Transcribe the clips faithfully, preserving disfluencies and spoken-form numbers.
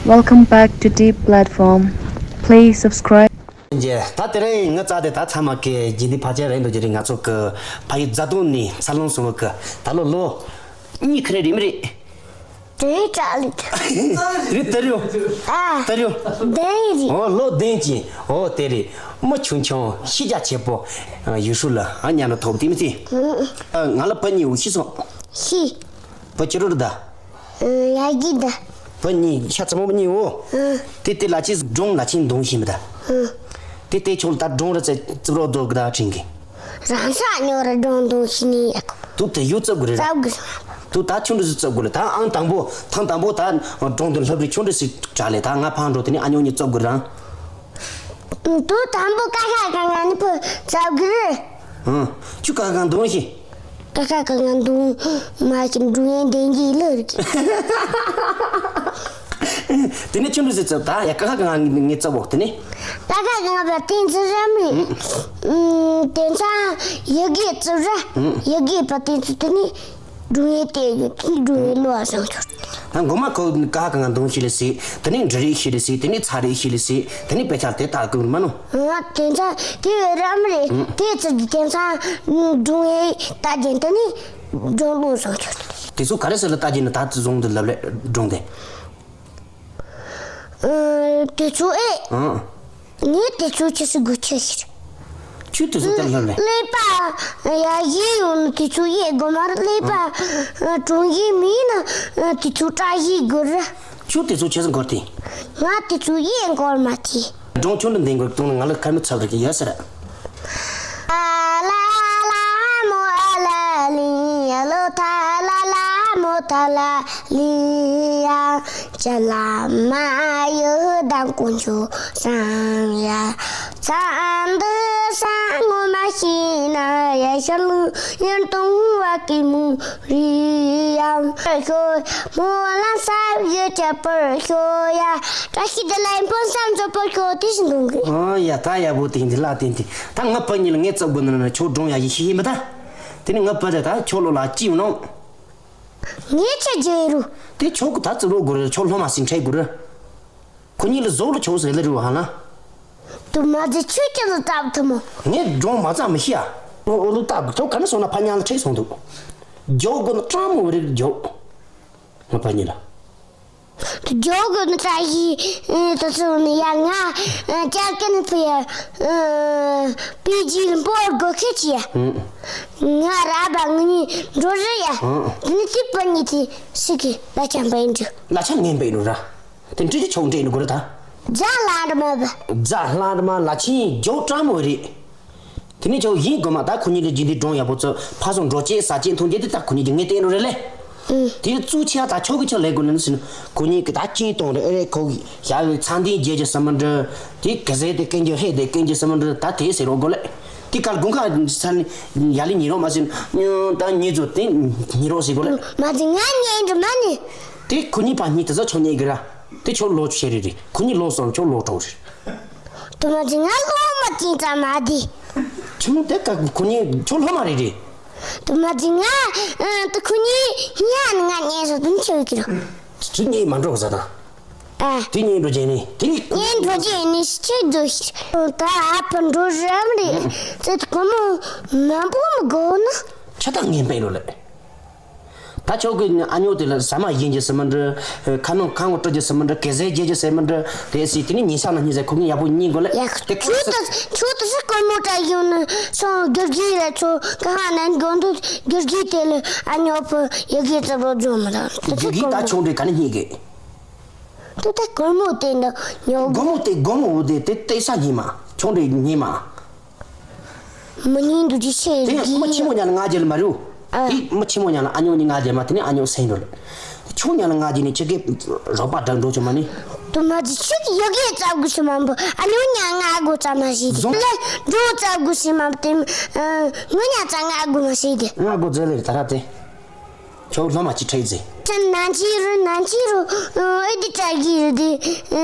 Welcome back to Deep Platform. Please subscribe. ད་དེ་རིང་ངའི་རྩ་དེ་ད་ཚང་མ་གི་རྗེས་འདི་ཕལ་ཆེར་རེད་འདུག་རྗེས་རིང་ང་ཚོ་གི་ཕ་ཡུལ་རྫ་སྟོད་ནས་འཚར་ལོངས་སོང་བ་གི་ད་ལོ་ལོ་གཉིས་ཁ་རེ་རེད་མི་རེད། དེ་ཀྲ་ལི། རི་ཏ་རིའུ། ཨ། ཏ་རིའུ། དེ་རི། ཨོ་ལོ་དེན་ཅིན། ཨོ་དེ་རི། མ་ཆུང་ཆུང་ཤི་རྒྱ་ཆེ་པོ། ཡུ་ཧྲུ་ལ་ཨ་ཉ་ན་ཐོབ་དེ་མི་ཚེ། ང་ལ་ཕ་གཉིས་འུ་ཤི་སོང་། ཤི། ཕ་ཅི་རུ་རུ་ད། ཡ་གི་ད། ཕ་གཉིས་ཤ་ཚ་མོ་གཉིས་འོ། དེ་དེ་ལ་ཅི་སྒྲུང་ལ་ཅི་འདོང་ཤི་མི་ད། དེ་དེ་ཆོག་ད་སྒྲུང་ར་ཙེ་ཙི་རོ་རྡོ་གི་ད་དྲིན་གི། རང་ས་ཉོ་ར་སྒྲུང་འདོང་ཤི་ནི་ཡ་གོ། དུ་དེ་ཡུ་ཙབ་གི་རེད་ར། ཙབ་གི། དུ་ད་ཆུང་འདྲི་སི་ཙབ་གི་རེད་ད་ཨང་དང་པོ་ཐང་དང་པོ་ད་སྒྲུང་དེ་ལྷབ་རི་ཆུང་འདྲི་སི་གྲག་ལེ་ད་ང་ཕང་འགྲོ་དེ་ནི་ཨ་ཉོ་གཉིས་ཙབ་གི་རང་། དུ་དང་པོ་ཀ་ཤ་ཀ་ང་ནི་ཕུ་ཙབ་གི་རེད། ཨང་། ཆུ་ཀ་གང་འདོང་ཤི། ཀ་ཁ་ག་ང་འདུག་མ་ཞིག་འབྲུ་ཡན་ལྡན་གྱི་ལྷ་རིགས། དེ་ནས་ཆུ་འབྲུ་ཟེར་ཙམ་ད་ཡ་ཀ་ཁ་ག་ང་ངེ་ཙམ་འོག་དེ་ནས། ཀ་ཁ་ག་ང་བ་ཏིང་ཙི་རམ་རེད། དེ་ཚང་ཡ་གི་ཙི་ར། ཡ་གི་བ་ཏིང་ཙི་དེ་ནས་འབྲུ་ཡན་བལྟས་ཡོད་དེ་འབྲུ་ཡན་ལོ་བ་སང་ཆོག་ད་མགོ་མ་ཁོ་ཀ་ཁ་ག་ང་འདུག་ཤི་ལེ་སི་དེ་ནས་འབྲུ་རིགས་ཤི་ལེ་སི་དེ་ནས་ཚ་རིགས་ཤི་ལེ་སི་དེ་ནས་དཔེ་ཆ་དེ་ལྟ་དགོས་མ་ནོ། ང་དེ་ཚང་དེ་རམ་རེད་དེ་ཙི་གི་དེ་ཚང་འབྲུ་ཡན་ལྟ་རྒྱན་དེ་ནས། སྒྲུང་ལོ་བཟང་ཆོག་དེ་ཚོ་ག་རེ་ཟེར་ལ་ལྟ་རྒྱུ་ནི་ད་ཙི་བཟུང་དུ་ལབ་ལེ་སྒྲུང་དེ། ཨ། དེ་ཚོ་ཨེ། ཨང་། ངས་དེ་ཚོ་ཁྱེད་སུ་དགོས་ཁྱེད་ཟེར། ཁྱོད་དེ་ཚོ་ལྟར་ལབ་ལེ། ཀླད་པ་ཡ་ཡི་ཡོང་ནི་དེ་ཚོ་ཡེ་དགོས་མ་རེད་ཀླད་པ་གྲོང་ཡི་མིན་ན་དེ་ཚོ་བཀྲ་ཡི་དགོས་རེད། ཁྱོད་དེ་ཚོ་ཁྱེད་སུ་འགོར་ཏེ། ང་དེ་ཚོ་ཡེ་འགོར་མ་དེ། སྒྲུང་ཆུང་འདི་འདི་འགོར་བཏང་ན་ང་ལ་ཁ་མི་ཚབ་རེ་གི་ཡོད་ཟེར། ཨ་ལ་ལ་མོ་ཨ་ལ་ལི་ཡ་ལོ་ཐ་ལ་ལ་མོ་ཐ་ལ་ལི་ཡ། ཅ་ལ་མ་ཡོ་དང་དཀོན་མཆོག་སང་ཡ། ཚ་འདི་ས་ངོ་མ་ཤེས་ན་ཡ་ཤ་ལུ་ཡན་དུང་བ་ཀི་མུ་རི་ཡ། ཤོ་མོ་ལ་ས་ཡོ་ཅ་པར་ཤོ་ཡ། བཀྲ་ཤིས་བདེ་ལེགས་ཕུན་སུམ་ཚོགས་པར་ཤོག་དེ་བཞིན་གཏོང་གི། ཨོ་ཡ་ད་ཡག་པོ་དེ་འདི་ལ་བརྟེན་ཏེ་ད་ང་ཕ་གཉིས་ལ་ངས་བཙབ་དགོས་ན་ན་ཆོག་སྒྲུང་ཡག་ཡིན་ཤེས་ཡིན་མི་ད། དེ་ནི་ང་ཕ་ད་ད་ཆོག་ལོ་ལ་ཅི་ཡོང་ནོ། ངས་ཆ་རྒྱུ་ཡིན་རུ། དེ་ཆོག་གི་ད་བཙབ་རོགས་དགོས་རེད་ཆོག་སློབ་མ་སྲིད་འཕྲད་དགོས་རེད། ཁོ་གཉིས་ལ་བཟོ་ལ་ཆོག་ཟེར་ལ་རུ་ཧ་ལ། དུ་མ་ཟེ་ཆོས་ཀྱི་ལ་བཙབ་ཐུབ་མོ། ངས་སྒྲུང་མ་བཙབ་མི་ཤེས་ཨ། ཨོ་ལུ་བཏབ་གི་ཆོག་ག་ནི་སོང་ན་ཕ་ཉང་ལ་ཁྲིད་སོང་འདུག་རྒྱོག་དགོས་ན་སྤྲང་མོ་རེད་རྒྱོག་ང་ཕ་གཉིས་ལ། རྒྱོག་དགོས་ན་བཀྲ་ཤིས་ཨེ་ད་ཚོ་ནི་ཡ་ང་ཨེ་ཅག་ཀན་ཕི་ཡ་ཨེ་པི་ཇི་ལ་འབོར་དགོས་ཁེ་ཆི་ཡ། ང་ར་བ་ང་གཉིས་འགྲོ་རེ་ཡ། དེ་ནི་ཅི་པ་གཉིས་དེ་སི་ཀི་ལ་ཆམ་པ་ཡིན་འགྲོ། ལ་ཆམ་ངན་པ་ཡིན་འགྲོ་ར། དེ་འདྲ་ཅི་ཆོག་འདྲེ་ཡིན་དགོས་རེད་ད། རྫ་ལ་འདྲ་མ་བ། རྫ་ལ་འདྲ་མ་ལ་ཆིན་རྒྱོག་སྤྲང་མོ་རེད། དེ་ནས་ཆོག་ཡིན་དགོས་མ་ད་ཁོ་གཉིས་ལ་རྗེས་འདི་སྒྲུང་ཡག་པོ་ཚོ་ཕ་སོང་འགྲོ་ཅེས་ཟ་ཅེས་འཐུང་ཅེས་དེ་ད་ཁོ་གཉིས་ཀྱི་ངས་བསྟན་རོགས་རེད་ལེ། དེ་གཙུག་ཆེ་ད་ཆོག་གི་ཆོག་ལས་དགོས་ལེ་ཟིན་ཁོ་གཉིས་ཀྱི་ད་ཅིན་གཏོང་རེ་ཨེ་རེད་ཁོ་ཡ་བའི་ཚང་དེ་རྒྱལ་གྱི་ས་མ་འདྲ་དེ་ག་ཟེ་དེ་ཀན་གྱི་ཧེ་དེ་ཀན་གྱི་ས་མ་འདྲ་ད་དེ་ཟེར་རོགས་དགོས་ལེ། དེ་གར་དགོན་ཁ་ས་ནི་ཡ་ལི་ཉི་རོགས་མ་ཟིན་ད་ཉི་ཚོ་དེ་ཉི་རོགས་ཟེར་དགོས་ལེ། མ་ཟིན་ང་ཉན་འགྲོ་མ་ནི། དེ་ཁོ་གཉིས་པ་གཉིས་དེ་ཚོ་ཆོག་ཉེ་གི་ར་དེ་ཆོག་ལོ་ཆེ་རེ་རེ་ཁོ་གཉིས་ལོ་སོང་ཆོག་ལོ་གྲོགས་རེ། དུ་མ་ཅི་ང་སློབ་མ་ཅི་ཙམ་མ་དེ། ཆུང་དེ་ཀ་ཁོ་གཉིས་ཁྱོད་སློབ་མ་རེད་རེད། དུ་མ་ཅི་ང་ཨ་དུ་ཁོ་གཉིས་ཉན་ང་ཉན་སོ་དུ་ཆེ་གི་ར། ཆུ་གཉིས་མ་འགྲོ་གི་ཟ་དང་། ཨ། དེ་གཉིས་འགྲོ་རྒྱུ་ནི་དེ་གཉིས། གཉིས་འགྲོ་རྒྱུ་ནི་ཆེ་འགྲོ་ཤི། ད་ཨ་ཕ་འགྲོ་རམ་རེད། ཙི་ཏུ་ཁོ་མོ་མ་པོ་མི་དགོ་ན། ཆ་ད་ངན་པས་རོ་ལེ། ད་ཆོག་གི་ཨ་ཉོ་དེ་ལ་ཟ་མ་ཡིན་གྱི་སི་མ་འདྲ། ཁ་ནང་ཁ་ངོ་སྤྲོད་ཀྱི་སི་མ་འདྲ་གེ་ཟས་རྒྱལ་གྱི་སི་མ་འདྲ་དེ་སི་དེ་ནི་ཉིན་ས་ན་ཉིན་ཟས་ཁོ་གཉིས་ཡག་པོ་གཉིས་དགོས་ལེ། ཡ་དེ་ཁོ་ཆུ་ད་ཆུ་ད་སི་ཀོར་མོ་ཏྲ་ཡོང་ནི་སོང་དགེ་རྒྱུ་ལ་ཆོ་ག་ཧ་ན་དགོན་དུ་དགེ་རྒྱུ་དེ་ལ་ཨ་ཉོ་ཕུ་ཡ་གི་ཙི་རོ་ཇོ་མ་ར་དེ་སི་དགེ་རྒྱུ་ད་ཆུང་འདྲ་ག་ནི་གཉིས་གི། དེ་ད་ཀོར་མོ་དེ་འདྲ་ཉོ་དགོན་མོ་དེ་དགོན་མོ་དེ་དེ་ལྟ་ས་གཉིས་མ་ཆུང་འདྲ་གཉིས་མ། མི་ཉིན་དུ་ཅི་ཤེས་དེ་ཀྱི་མི་ཆེན་མོ་ཉག་ལ་ང་རྒྱལ་མ་རུ། ཨ། དེ་མི་ཆེན་མོ་ཉག་ལ་ཨ་ཉོ་ནི་ང་རྒྱལ་མ་དེ་ནི་ཨ་ཉོ་སེང་རུ་ལ། ཆུང་ཉག་ལ་ང་རྒྱལ་ནི་ཁྱི་གེ་རོགས་པ་འདྲ་འགྲོ་ཆོག་མ་ནི། དུ་མ་ཅི་ཆུ་གི་ཡོ་གེ་ཙབ་དགོས་ཤི་མ་འབུ་ཨ་ཉོ་ཉག་ང་དགོས་ཙབ་མ་ཤེས་དེ། ལེ་འགྲོ་ཙབ་དགོས་ཤི་མ་དེ་ངུ་ཉག་ཙ་ང་དགོས་མ་ཤེས་དེ། ང་དགོས་ཙེ་ལེ་ད་ར་དེ། ཁྱོད་སློབ་མ་ཅི་ཁྲེག་ཟེ། ཅན་ནང་ཆི་རུ་ནང་ཆི་རུ་ཨེ་འདི་ཏྲ་གི་རུ་དེ་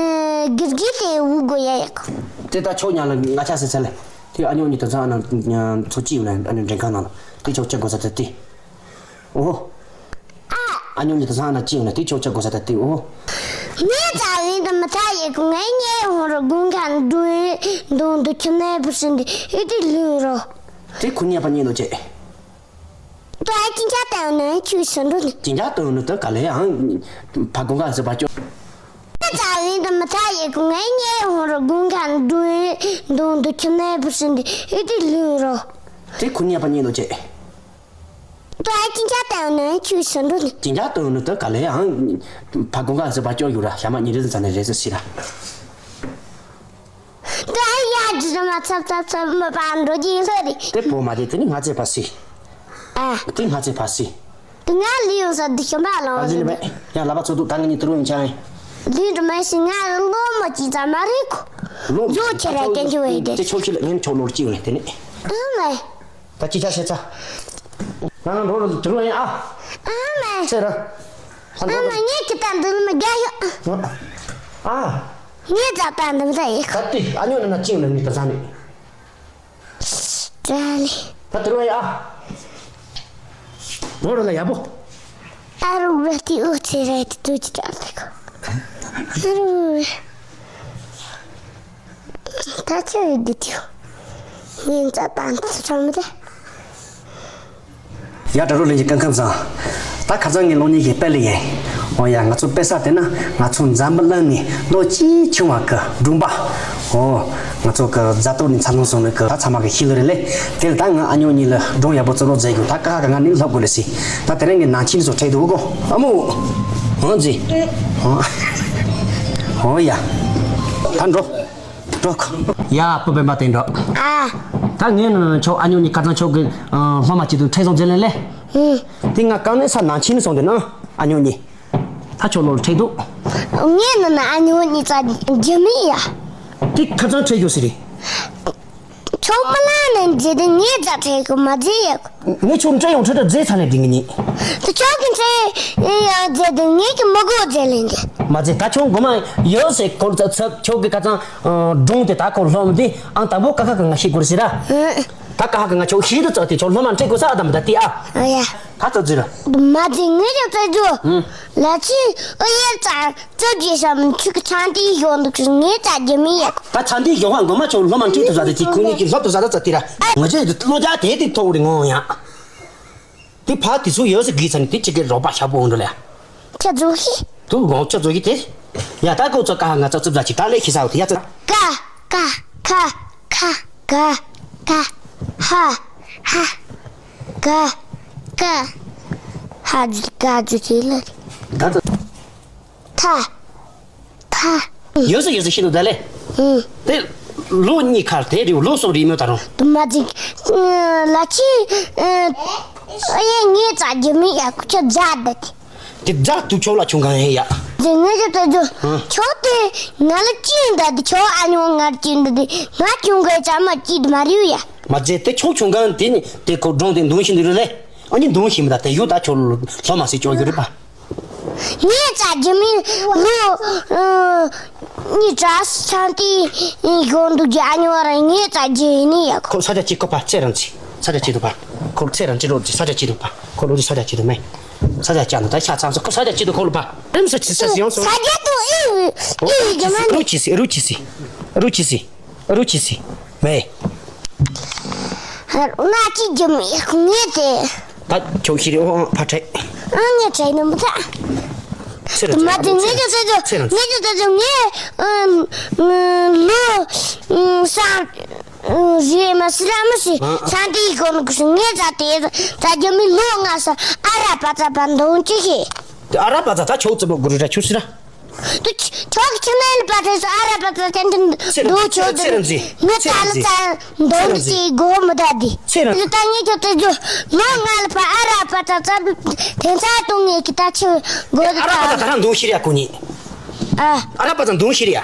དགེ་རྒྱུ་དེ་འུ་དགོ་ཡ་ཡག་དེ་ད་ཁྱོད་ཉག་ལ་ང་ཆ་སེ་ཚ་ལེ། དེ་ཨ་ཉོ་ཉི་ད་ཚ་ན་ཚོ་ཅི་ཡོད་ན་ཨ་ནི་འདྲེན་ཁང་ནང་ལ་དེ་ཁྱོད་ཆ་དགོས་ས་ད་དེ། ཨོ། ཨ་ཉོ་ཉི་ད་ཚ་ན་ཅི་ཡོད་ན་དེ་ཁྱོད་ཆ་དགོས་ས་ད་དེ་ཨོ། ངས་ཙ་བའི་དུ་མི་ཐ་ཡི་གུ་ངའི་ཉེ་ཧོང་རུ་དགུན་ཁ་འདུན་འདུན་དུ་ཁྱི་ནས་བུ་སྲིན་དི་ཨི་ཏི་ལུས་རོ། དེ་ཁུ་ཉེ་པ་ཉེ་ལོ་ཅེ། ཏུ་ཨ་ཅི་འཆར་ཏང་ནས་ཁྱི་སུ་འདུ་ནི། ཅི་འཆར་ཏང་ནི་དུ་ག་ལེ་ཨང་། ཕ་གུང་ག་ཟི་བ་ཅོ། ངས་ཙ་བའི་དུ་མི་ཐ་ཡི་གུ་ངའི་ཉེ་ཧོང་རུ་དགུན་ཁ་འདུན་འདུན་དུ་ཁྱི་ནས་བུ་སྲིན་དི་ཨི་ཏི་ལུས་རོ། དེ་ཁུ་ཉེ་པ་ཉེ་ལོ་ཅེ། ཏུ་ཨ་ཅི་འཆར་ཏང་ནས་ཁྱི་སུ་འདུ་ནི། ཅི་འཆར་ཏང་ནི་དུ་ག་ལེ་ཨང་། ཕ་གུང་ག་ཟི་བ་ཅོ་ཡོད་ར་ཤ་མ་ཉི་རེ་ཟི་ཙ་ནས་རེ་ཟི་སི་ར། ཏུ་ཨ་ཡ་ཇི་ཙམ་མ་ཚབ་ཚབ་ཚབ་མི་པ་འགྲོ་ཀྱི་ལྷོད་རེ། དེ་བོ་མ་དེ་དེ་ནི་ང་ཚེ་ཕ་སི། ཨ། དེ་ང་ཚེ་ཕ་སི། དུ་ང་ལི་ཡོང་ས་དུ་ཤམ་པ་ལོང་ཨ་ལི་ནི་མེ། ཡ་ལ་པ་ཚོ་དུ་ད་ང་ཉི་དུ་རུ་ཡིན་ཆ་ཨེ། ལི་དུ་མ་སི་ང་ལོ་མ་ཅི་ཙམ་མ་རེད་ཁོ། ལོ་ཇོ་ཁྱེད་ར་ཏན་ཅི་བའི་དེ། དེ་ཆོ་ཁྱི་ལ་ངན་ཆོ་ལོར་ཅི་ཡོང་ནས་དེ་ནི། ཨ་མེ། ད་ཅི་ཆ་ཤེས་ཚ། ང་ང་འགྲོ་རུ་དུ་རུ་ཡིན་ཨ། ཨ་མེ། ཚེ་ར། ཨ་མ་ངས་ཁྱི་ད་འདི་མི་རྒྱ་ཡོད། ཨ། ངས་ད་ད་འདི་མི་ད་ཡིག་ད་ལྟའི་ཨ་ཉོ་ནི་ན་ཅིང་ལ་ནི་ད་ཚ་ནི། ད་ལི། ད་དུ་རུ་ཡ། ནོར་ལ་ཡ་པོ། ཨ་རུ་ར་ཏི་ཨུ་ཚེ་ར་ཏི་ཏུ་ཅི་ད་ལི་ཁོ། ཨ་རུ། ད་ཆ་ཡི་དི་ཏིའུ། ངན་ཙ་ད་འདི་ཚོ་མི་ད། ཡ་དྲ་རུ་ལེན་གྱི་སྐང་ཁམས་བཟང་། ད་ཁ་སང་ངའི་སློབ་གཉེར་གྱི་དཔེ་ལ་ཡིན། འོ་ཡ་ང་ཚོ་དཔེ་ས་དེ་ན་ང་ཚོ་འཛམ་བུ་གླིང་ནས་ལོ་གཅིག་ཆུང་བ་གི་སྒྲུང་པ། འོ། ང་ཚོ་གི་རྫ་ཏོག་ནས་འཚར་ལོངས་སོང་ནས་གི་ད་ཚང་མ་གི་ཤི་ལ་རེ་ལེ། དེ་ལ་ད་ང་ཨ་ཉོ་གཉིས་ལ་སྒྲུང་ཡག་པོ་བཙུགས་རོགས་མཛད་རྒྱུ་ད་ཀ་ཁ་གི་ང་ནི་ལྷབ་དགོས་ལེ་སི། ད་དེ་རིང་གི་ནང་ཆེན་སོ་ཁྲེག་འདུག་གོ་ཨ་མོ། འོ་ཛི། འོ། འོ་ཡ། ད་འགྲོ། འགྲོ་ཁོ། ཡ་བུ་སྤེན་པ་དེ་འགྲོ། ཨ། ད་ངས་ནི་ཁྱོད་ཨ་ཉོ་གཉིས་ཁ་སང་ཁྱོད་ཀྱི་སློབ་མ་གཅིག་དང་འཕྲད་སོང་ཟེར་ལེ་ལེ། ཨུ། དེ་ང་གང་ནས་ས་ནང་ཆེན་ནས་སོང་དེ་ན་ཨ་ཉོ་གཉིས། ད་ཁྱོད་ལོ་འཕྲད་འདུག་ངས་ནི་ན་ཨ་ཉོ་གཉིས་ཙ་རྒྱུ་མི་ཡ། དེ་ཁ་སང་འཕྲད་རྒྱུ་ཟེར་རེད། ཁྱོད་མི་ལ་ནས་མཛེས་དེ་ངས་ཙ་འཕྲད་གི་མ་མཛེས་ཡ། ངས་ཁྱོད་འདྲ་ཡོང་ཁྲོད་དུ་རྫས་ཚ་ནས་འགྲིག་ངེས་ནི། དེ་ཁྱོད་ཀྱི་འདྲ་ཡང་རྫས་དེ་ངས་ཀྱི་མི་དགོས་རྫས་ལེན་དེ། མ་རྫས་ད་ཁྱོད་མགོ་མ་ཡོད་ཟེར་ཁོར་ཚ་ཚབ་ཁྱོད་ཀྱི་ཁ་ཚང་སྒྲུང་དེ་ད་ཁོ་སློབ་དེ་ཨང་དང་པོ་ཀ་ཁ་གི་ང་ཤེས་དགོས་ཟེར་ར། ད་ཀ་ཁ་གི་ང་ཁྱོད་ཤེས་དུ་ཙག་དེ་ཁྱོད་སློབ་མ་འདྲ་དགོས་ས་ཨ་དམ་ད་དེ་ཨ། ཨ་ཡ། ད་ཙག་ཟེར་ར། མ་རྫས་ངས་ཀྱང་ཙག་རྒྱུ། ལ་ཕྱི་ཨ་ཡ་ཙག་ཙག་རྒྱུ་བསམ་ཆུ་གི་ཚང་དེ་ཡོང་འདུག་ངས་ཙག་རྒྱུ་མི་ཡ། ད་ཚང་དེ་ཡོང་བ་མགོ་མ་ཁྱོད་སློབ་མ་འདྲ་དུ་ཟ་དེ་དེ་ཁོ་གཉིས་ཀྱི་སློབ་དུ་ཟ་ད་ཙག་དེ་ར། ང་ཚོས་བློ་རྒྱ་དེ་དེ་ཐོག་རེ་ངོ་ཡང་། དེ་ཕ་དེ་ཚོ་ཡོད་ས་གི་ཚ་ནི་དེ་གཅིག་གི་རོགས་པ་ཤ་པོ་འོང་འགྲོ་ལ། ཁྱེད་ཚོ་ཤི། དུ་གོང་ཁྱོད་ཚོ་གི་དེ། ཡ་ད་ཀོ་ཚོ་ཀ་ང་ཚོ་རྩིབ་ཟ་ཅིག་ད་ལས་ཤི་ས་འོ་དེ་ཡ་ཚོ། ཀ་ཀ་ཁ་ཁ་ཁ་ཀ་ཀ་ཧ་ཧ་ཀ་ཀ་ཧ་ཇུ་ཀ་ཇུ་ཅི་ལ། ད་ཚོ། ཐ། ཐ། ཡོད་སུ་ཡོད་སུ་ཤི་ནུ་ད་ལེ། ཨུ། དེ། ལོ་གཉིས་ཁར་དེ་རེའུ་ལོ་སོགས་རེའུ་མོ་ད་རུང་། དུ་མ་ཅིག་ལ་ཅི། ཨ་ཡེ་ངས་ཙག་རྒྱུ་མི་ཡ་ཁུ་ཆ་རྫ་ད་དེ། དེ་རྫ་དུ་ཁྱོད་ལ་ཆུང་གང་ཡིན་ཡ། དེ་ངས་ཀྱི་ད་རྒྱུ། ཨ། ཁྱོད་དེ་ང་ལ་ཅི་ཡིན་ད་དེ་ཁྱོད་ཨ་ཉོ་ང་ལ་ཅི་ཡིན་ད་དེ་ང་ཆུང་གི་ཙག་མ་ཅི་དུ་མ་རེའུ་ཡ། མ་རྫས་དེ་ཁྱོད་ཆུང་གང་དེ་ནི་དེ་ཁོ་སྒྲུང་དེ་འདོན་ཤི་འདི་རུ་ལེ། ཨ་ནི་འདོན་ཤི་མི་ད་དེ་ཡོད་ད་ཁྱོད་ལོ་མ་སི་ཅོ་ཡོད་རེད་པ། ངས་ཙག་རྒྱུ་མི་ལོ། ཨ། ངས་ཙག་ཚང་དེ་ཡོང་འདུག་རྒྱུ་ཨ་ཉོ་ར་ངས་ཙག་རྒྱུ་ཡིན་ནི་ཡ་ཁོ། ཁོ་ས་ཆ་གཅིག་ཁོ་པ་ཚེ་རང་ཚི་ས་ཆ་གཅིག་འདུག་པ། ཁོ་ཚེ་རང་ཅི་རོ་ཅི་ས་ཆ་གཅིག་འདུག་པ། ཁོ་ལོ་ཅི་ས་ཆ་གཅིག་འདུག་མེ། ས་ཆ་ཅག་ནུ་ད་ཤ་ཚང་སོ་ཁོ་ས་ཆ་གཅིག་འདུག་ཁོ་ལོ་པ། རིམ་ས་ཆི་ས་སི་ཡོང་སོ། ས་ཆ་དུ་ཨི་ཨི་རྒྱུ་མ་ནི། རུ་ཅི་སི་རུ་ཅི་སི་རུ་ཅི་སི་རུ་ཅི་སི་མེ། ང་ཅི་རྒྱུ་མི་ངས་དེ། ད་ཁྱོད་ཤི་རེ་ཨོ་ཨང་ཕ་ཁྲེ། ཨང་ངས་ཁྲེ་ནི་མི་ད། ཚེ་ར་མ་དེ་ངས་ཀྱང་ཚེ་ཚོ་ཚེ་ར་ངས་ཀྱང་ཚེ་ཚོ་ངས་ལོ་ས་རེ་མ་སི་ར་མ་སི་ས་དེའི་གོ་ནི་གུ་སི་ངས་ད་དེ་ད་རྒྱུ་མི་ལོ་ང་ས་ཨ་ར་པ་ཙ་པ་འདོན་ཅི་ཤེས། དེ་ཨ་ར་པ་ཙ་ད་ཁྱོད་ཙི་པོ་གུ་རུ་ར་ཁྱོད་སི་ར། དུ་ཁྱོད་ཀྱི་ཁྱིམ་ནང་ལ་པ་ཏྲེ་སུ་ཨ་ར་པ་ཏྲ་ཏན་ཏན་ཚེ་རིང་དུ་ཁྱོད་ཚེ་དུ་རིང་ཚེ། ངས་ཚེ་ད་ལ་རིང་ཚེ། ཚ་འདོན་ཚེ་རིང་ཚེ། གི་གོ་མི་ད་དི། ཚེ་རིང་། དུ་ད་ངས་ཁྱོད་ཚེ་ཇུ་ནོ་ང་ལ་པ་ཨ་ར་པ་ཏྲ་ཚ་དུ་དེ་ཚ་དུ་ངས་ཀྱི་ད་ཆུ་གོ་དུ་ཨ་ར་པ་ཏྲ་ད་ད་རང་འདོན་ཤེས་ར་ཁོ་གཉིས། ཨ། ཨ་ར་པ་ཏྲ་འདོན་ཤེས་ར།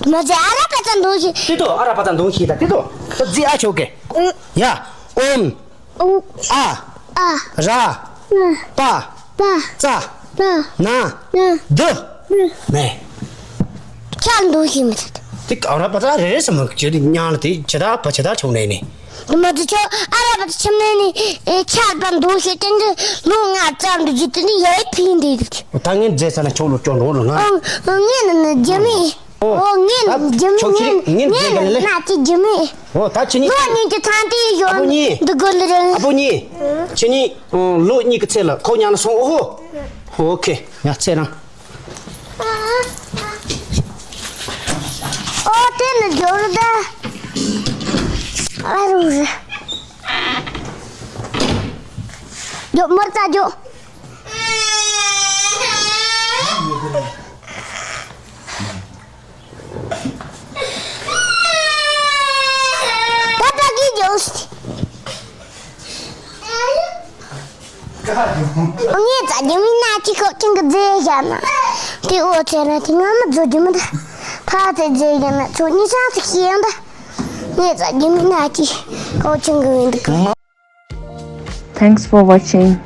དུ་མ་ཚེ་ཨ་ར་པ་ཏྲ་འདོན་ཤེས། དེ་དོ་ཨ་ར་པ་ཏྲ་འདོན་ཤེས་ད་དེ་དོ། ད་ཛི་ཨ་ཆོ་གེ། ཡ། ཨོམ། ཨུ། ཨ། ཨ། ར། ན། པ། པ། ཙ། ཙ། ན། ན། དི། ནི། མེ། ཁྱེད་འདུག་ཤེས་མི་ཐུབ། དེ་ག་ར་པ་ཙ་རེ་རེ་སམ་ཁྱེད་དེ་ཉང་ལ་དེ་ཇི་ལྟར་བ་ཇི་ལྟར་བྱུང་ནས་ནི། དེ་མ་ཚད་ཁྱོད་ཨ་ར་བ་ཆི་མེད་ནི་ཨེ་ཆར་པ་འདུག་ཤེས་དེ་འདྲ་ལོ་ལྔ་ཙམ་འདུག་རྒྱུ་དེ་འདྲ་ཡའི་ཕིན་འདི་རིགས། ད་ངས་མཛད་ས་ན་ཁྱོད་ལོ་སྐྱོ་འགྲོ་ལོ་ང་། ཨང་ངས་ནི་ནི་རྒྱུ་མེད། ཨོ་ཨོ་ངས་ནི་རྒྱུ་མེད་ཁྱོད་ཁྱོད་ངས་ངས་ངས་མཛད་ག་ནི་ནི་ལེ། ན་ཅི་རྒྱུ་མེད། ཨོ་ད་ཁྱེད་གཉིས། ལོ་གཉིས་ཀྱི་ཚང་དེ་ཨ་ཡོད་ཕོ་གཉིས། འདི་དགོས་ལེ་རེད། ཨ་ཕོ་གཉིས། ཁྱེད་གཉིས་ལོ་གཉིས་ཀྱི་ཚེ་ལ་ཁོ་ཉག་ན་སོང་། ཨོ་ཧོ། ཨོ་ཁེ། ཡ་ཚེ་རང་། ཨོ་དེ་ནི་འབྱོར་ད། ཨ་རུ་རུ། འགྱོ་མར་ཙ་འགྱོ། ད་ད་གི་འགྱོ། ངས་ཙ་གི་མི་ན་ཅི་ཁོ་ཅིང་གི་རྫས་བཞག་ན། དེ་འོ་ཚེ་ར་དེ་ང་མི་རྫོ་རྒྱུ་མི་འདུག་ཕ་ཚེ་རྫས་བཞག་ན་ཚོ་གཉིས་ཆང་ཚེ་ཤེས་ཡང་ད། ངས་ཙ་གི་མི་ན་ཅི་ཁོ་ཅིང་གི་མི་འདུག Thanks for watching.